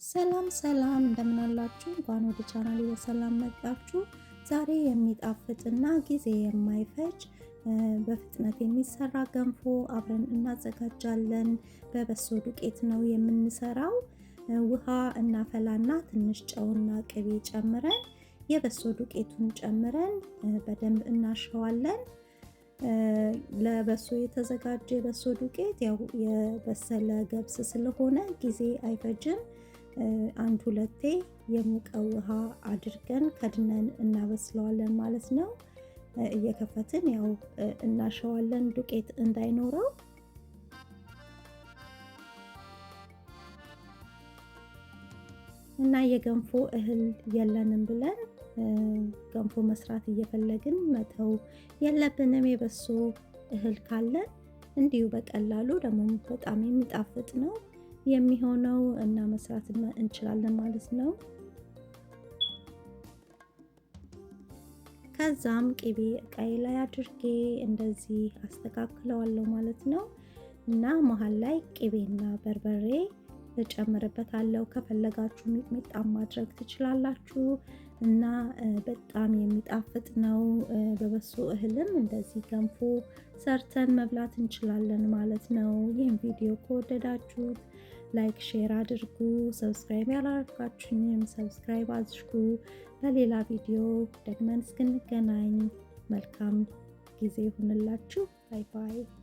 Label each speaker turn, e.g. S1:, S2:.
S1: ሰላም ሰላም እንደምን አላችሁ? እንኳን ወደ ቻናሌ በሰላም መጣችሁ። ዛሬ የሚጣፍጥና ጊዜ የማይፈጅ በፍጥነት የሚሰራ ገንፎ አብረን እናዘጋጃለን። በበሶ ዱቄት ነው የምንሰራው። ውሃ እናፈላና ትንሽ ጨውና ቅቤ ጨምረን የበሶ ዱቄቱን ጨምረን በደንብ እናሸዋለን። ለበሶ የተዘጋጀ የበሶ ዱቄት ያው የበሰለ ገብስ ስለሆነ ጊዜ አይፈጅም። አንድ ሁለቴ የሙቀ ውሃ አድርገን ከድነን እናበስለዋለን ማለት ነው። እየከፈትን ያው እናሸዋለን ዱቄት እንዳይኖረው። እና የገንፎ እህል የለንም ብለን ገንፎ መስራት እየፈለግን መተው የለብንም። የበሶ እህል ካለን እንዲሁ በቀላሉ ደግሞ በጣም የሚጣፍጥ ነው የሚሆነው እና መስራት እንችላለን ማለት ነው። ከዛም ቅቤ እቃዬ ላይ አድርጌ እንደዚህ አስተካክለዋለሁ ማለት ነው። እና መሀል ላይ ቅቤና በርበሬ እጨምርበታለሁ። ከፈለጋችሁ ሚጥሚጣ ማድረግ ትችላላችሁ። እና በጣም የሚጣፍጥ ነው። በበሶ እህልም እንደዚህ ገንፎ ሰርተን መብላት እንችላለን ማለት ነው። ይህን ቪዲዮ ከወደዳችሁት like፣ share አድርጉ። Subscribe ያላደረጋችሁኝም subscribe አድርጉ። በሌላ ቪዲዮ ደግመን እስክንገናኝ መልካም ጊዜ ይሁንላችሁ። Bye bye።